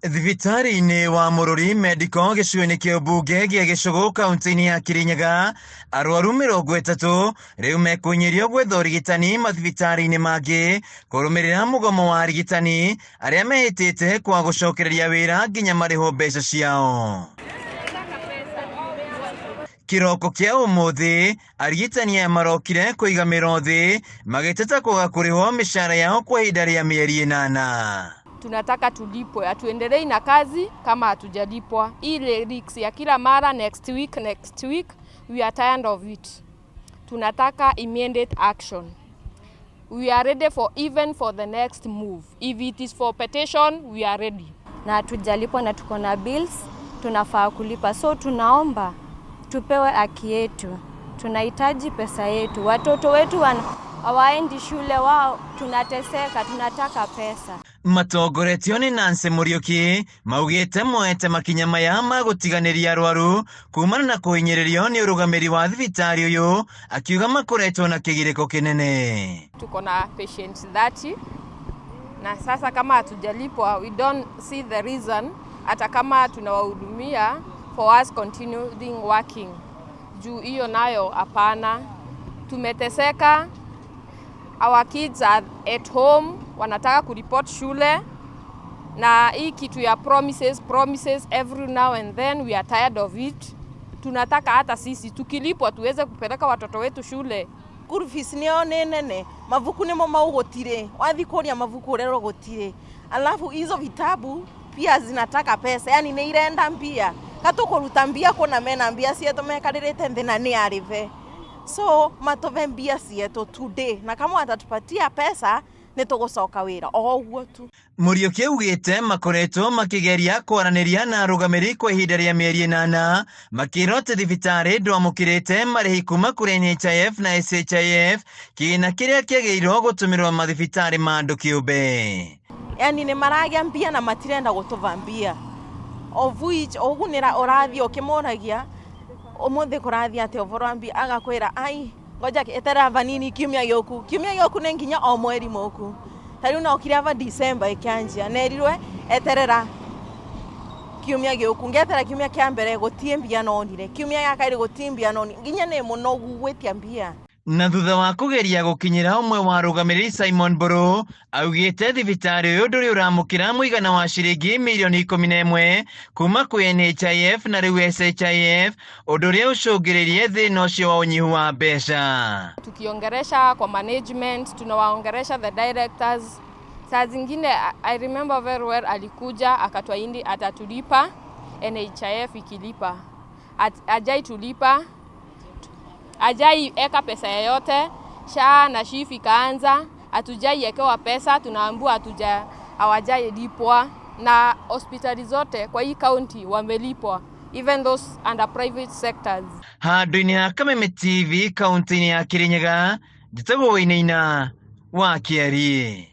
Thibitarĩ-inĩ wa Mũrũri Medical gĩcigo-inĩ kĩa ũmbunge gĩa Gĩcũgũ kaunti-inĩ ya Kirinyaga, arwaru 30 rĩu mekũhinyĩrĩrio gwetha ũrigitani mathibitarĩ-inĩ mangĩ kũrũmĩrĩra mũgomo wa arigitani arĩa mehĩtĩte kwa gũcokereria wĩra nginya marĩhwo mbeca ciao. Kĩroko kĩa ũmũthĩ arigitani aya marokire kũiga mĩro thĩ magĩteta kwaga kũrĩhwo mĩcara yao kwa ihinda rĩa mĩeri 8. Tunataka tulipwe, hatuendelei na kazi kama hatujalipwa. Ile risk ya kila mara next week, next week, we are tired of it. Tunataka immediate action. We are ready for even for the next move. If it is for petition, we are ready. Na hatujalipwa na tuko na bills tunafaa kulipa, so tunaomba tupewe haki yetu. Tunahitaji pesa yetu, watoto wetu hawaendi shule, wao tunateseka, tunataka pesa. Matongoretio nĩ Nancy Muriuki maugĩte moete makinya maya ma gũtiganĩria arwaru kumana na kũhinyĩrĩrio nĩ ũrũgamĩri wa thibitarĩ ũyũ, akiuga makoretwo na kĩgirĩko kĩnene. Tuko na patients 30 na sasa kama hatujalipwa, we don't see the reason hata kama tunawahudumia for us continuing working. Juu hiyo nayo hapana. Tumeteseka, our kids are at home, wanataka kuripot shule na hii kitu ya promises, promises every now and then, we are tired of it. Tunataka hata sisi tukilipwa tuweze kupeleka watoto wetu shule. School fees nĩyo nĩ nene, mabuku nĩmo mau gũtirĩ, wathi kũrĩa mabuku ũrerwo gũtirĩ, alafu hizo vitabu pia zinataka pesa, yani nĩ irenda mbia katũkũruta mbia kũna mena mbia cietũ mekarĩrĩte thĩ na nĩ arĩve, so matũve mbia cietũ today, na kama watatupatia pesa nĩ tũgũcoka wĩra o ũguo tu. Muriuki augĩte makoretwo makĩgeria kwaranĩria na arũgamĩrĩri kwa ihinda rĩa mĩeri 8, makĩrwo atĩ thibitarĩ ndwamũkĩrĩte marĩhi kuma kũrĩ NHIF na SHIF, kĩgĩna kĩrĩa kĩagĩrĩirwo gũtũmĩrwo mathibitarĩ ma andũ kĩũmbe. Yani nĩ maragĩa mbia na matirenda gũtũva mbia, of which ũguo nĩ ũrathiĩ ũkĩmoragia ũmũthĩ kũrathiĩ atĩa ũboro wa mbia, agakwĩra ai ngoja eterera vanini, kiumia gĩũku, kiumia gĩũku nĩ nginya o mweri mũku. Ta rĩu nokire ava December ĩkĩanjia, nerirwe eterera kiumia gĩũku, ngetera kiumia kĩa mbere gũtiĩ mbia nonire, kiumia gĩa kerĩ gũtiĩ mbia nonire, nginya nĩ mũnogu gwĩtia mbia. Na thutha wa kũgeria gũkinyĩra ũmwe wa arũgamĩrĩri Simon Mburu, augĩte thibitarĩ ũyũ ndũrĩ ũramũkĩra mũigana wa ciringi mirioni 11 kuma kwĩ NHIF na rĩu SHIF, ũndũ ũrĩa ũcũngĩrĩirie thĩna ũcio wa ũnyihu wa mbeca. Tukiongeresha kwa management, tunawaongeresha the directors. Saa zingine I remember very well alikuja akatuahidi atatulipa NHIF ikilipa. Ajai tulipa, ajai eka pesa yoyote. SHA na SHIF ikaanza, hatujai ekewa pesa, tunaambiwa hawajai lipwa, na hospitali zote kwa hii county wamelipwa, even those under private sectors. Handũ-inĩ ha Kameme TV kaunti-inĩ ya Kirinyaga, njĩtagwo Wainaina wa Kĩariĩ.